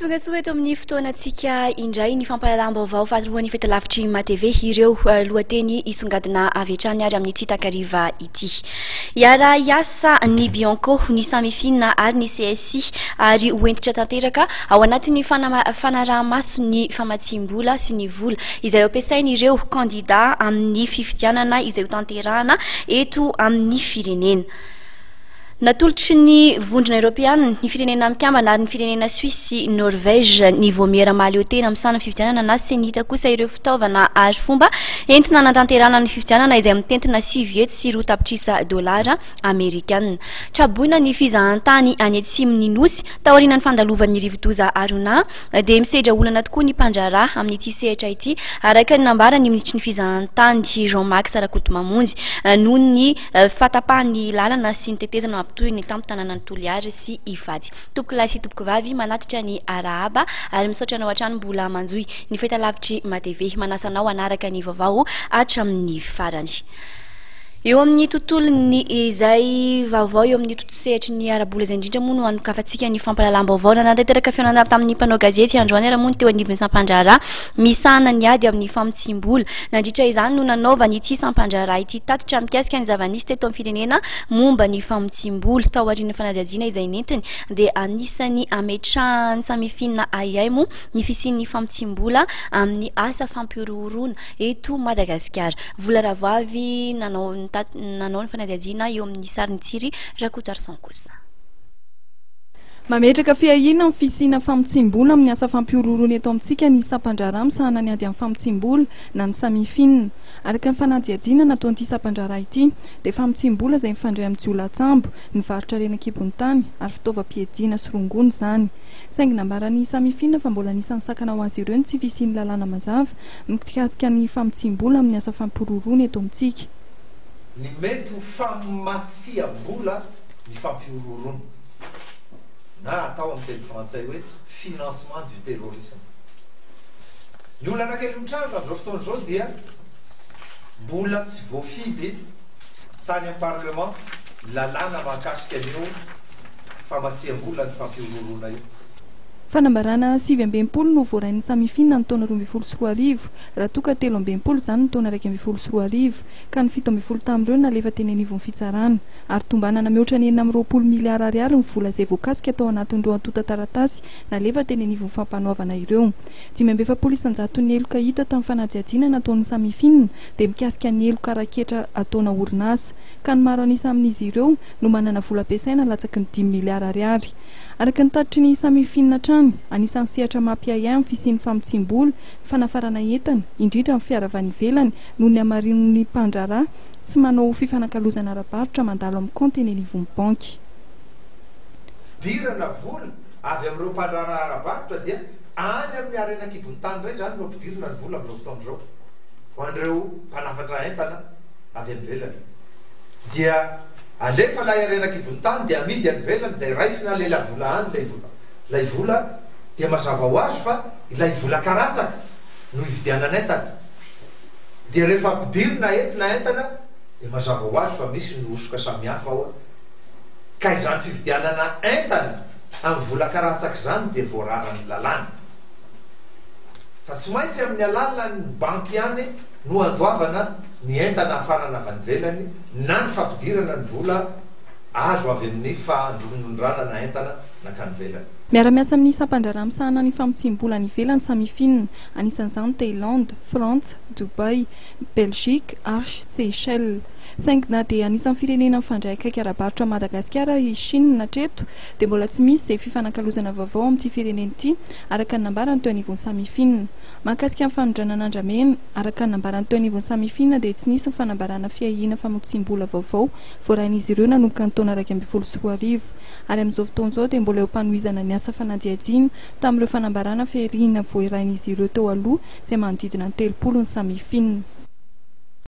Tonga soa eto amin'ny fotoanantsika indray ny fampahalalam-baovao faharoan'ny fahitalavitry MATV ireo lohateny hisongadina avy hatrany ary amin'ity takariva ity. Hiara-hiasa ny Bianco, ny Samifin ary ny CSI ary ho hentitra tanteraka ao anatin'ny fanaraha-maso ny famatsiam-bola sy ny vola izay ampiasain'ireo kandida amin'ny fifidianana izay hotanterahana eto amin'ny firenena. Natolotry ny Vondrona Eoropeanina, ny Firenena Mikambana ary ny firenena Suisse sy Norvège ny Vaomiera Mahaleo Tena misahana ny fifidianana na Cenit kosa ireo fitaovana ary fomba entina hanatanterahana ny fifidianana izay mitentina 209 tapitrisa dolara amerikana. Traboina ny fizahantany any atsimon'ny Nosy taorian'ny fandalovan'ny rivodoza Haruna dia misedra olana tokoa ny mpandraharaha amin'ity sehatra ity araka ny nambaran'ny minisitry ny fizahantany Jean Max Rakotomamonjy noho ny fahatapahan'ny lalana sy ny tetezana mampitohy ny tampon-tanànan'i Toliara sy Ivatsy. Tompokolahy sy tompokovavy manatitra ny arahaba ary misaotra anao hatrany mbola manjohy ny fahitalavitry MATV. Manasa anao hanaraka ny vaovao hatramin'ny farany. Eo amin'ny tontolon'ny izay vaovao eo amin'ny sehatry ny ara-bola izay indrindra moa no hanokafantsika ny fampahalalam-baovao. Nanatanteraka fihaonana tamin'ny mpanao gazety androany ary moa ny teo anivon'ny sampandraharaha misahana ny ady amin'ny famotsiam-bola. Nandritra izany no nanaovany ity sampandraharaha ity tatitra mikasika ny zava-nisy teto amin'ny firenena momba ny famotsiam-bola. Tao aorian'ny fanadihadiana izay nentiny dia anisan'ny ametrahan'ny Samifin ahiahy moa ny fisian'ny famotsiam-bola amin'ny asa fampihorohoroana eto Madagasikara. Vola Ravoavy nanao nanao ny fanadihadiana eo amin'ny sarin'i Tsiry Rakotoarison kosa. Mametraka fiahiana amin'ny fisiana famotsiam-bola amin'ny asa fampihorohoroana eto amintsika ny sampan-draharaha misahana ny ady amin'ny famotsiam-bola na ny Samifin. Araka ny fanadihadiana nataon'ity sampan-draharaha ity dia famotsiam-bola izay mifandray amin'ny jiolahan-tsambo, ny varotra harena an-kibon'ny tany ary fitaovam-piadiana sy rongony izany. Saingy nambaran'ny Samifin fa mbola anisan'ny sakana ho azy ireo ny tsy fisian'ny lalàna mazava mikasika ny famotsiam-bola amin'ny asa fampihorohoroana eto amintsika. Ny mety ho famatsiam-bola ny fampihorohoroana, na atao amin'ny teny frantsay hoe financement du terrorisme. Ny olana kely mitranga amin'izao fotoana izao dia mbola tsy voafidy tany amin'ny parlement ny lalàna mahakasika an'io famatsiam-bola ny fampihorohoroana io. Fanambarana 69 no voarain'ny Samifin ny taona 2012, raha toa ka 63 izany ny taona 2011, ka ny 17 tamin'ireo no nalefa teny anivon'ny fitsarana. Ary tombanana mihoatra ny 26 miliara ariary ny vola izay voakasika tao anatin'ireo antontan-taratasy nalefa teny anivon'ny fampanoavana ireo. 45 isan-jaton'ny heloka hita tamin'ny fanadihadiana nataon'ny Samifin dia mikasika ny heloka ara-ketra ataona orinasa, ka ny maro an'isa amin'izy ireo no manana vola ampiasaina latsaky ny dimy miliara ariary. Araka ny tatitry ny Samifin hatrany, anisan'ny sehatra mampiahiahy amin'ny fisian'ny famotsiam-bola, ny fanafarana entana, indrindra amin'ny fiara avy any ivelany, noho ny hamarin'ny mpandraharaha tsy manao fifanakalozana ara-barotra mandalo amin'ny kaonty eny anivon'ny banky. Fidirana vola avy amin'ireo mpandraharaha ara-barotra dia any amin'ny harena an-kibon'ny tany indray izany no ampidirina ny vola amin'izao fotoana izao ho an'ireo mpanafatra entana avy any ivelany. Dia Alefa ilay harena an-kibon'ny tany dia amidy any ivelany dia raisina lelavola any ilay vola ilay vola dia mazava ho azy fa ilay vola karatsaka no ividianana entana dia rehefa ampidirina eto ilay entana dia mazava ho azy fa misy ny hosoka samihafa ao ka izany fividianana entana amin'ny vola karatsaka izany dia voararan'ny lalàna fa tsy maintsy amin'ny alalan'ny banky ihany no andoavana ny entana hafarana avy any ivelany na ny fampidirana ny vola azo avy amin'ny fandronondranana entana nankany ivelany. Miara-miasa amin'ny sampan-draharaha misahana ny famotsiam-bola any ivelany Samifin, anisan'izany Thaïlande, Frantsa, Dubaï, Belgique ary Seychelles. Saingy na dia anisan'ny firenena mifandray akaiky ara-barotra amin'i Madagasikara i Chine hatreto dia mbola tsy misy izay fifanakalozana vaovao amin'ity firenena ity, araka ny nambarany teo anivon'ny Samifin. Mahakasika ny fanondranana andramena, araka ny nambaran'ny teo anivon'ny Samifin dia tsy nisy ny fanambarana fiahiana famotsiam-bola vaovao voarain'izy ireo nanomboka ny taona 2011. Ary amin'izao fotoana izao dia mbola eo am-panohizana ny asa fanadihadiana tamin'ireo fanambarana fiahiana voarain'izy ireo teo aloha izay manodidina ny 30 ny Samifin.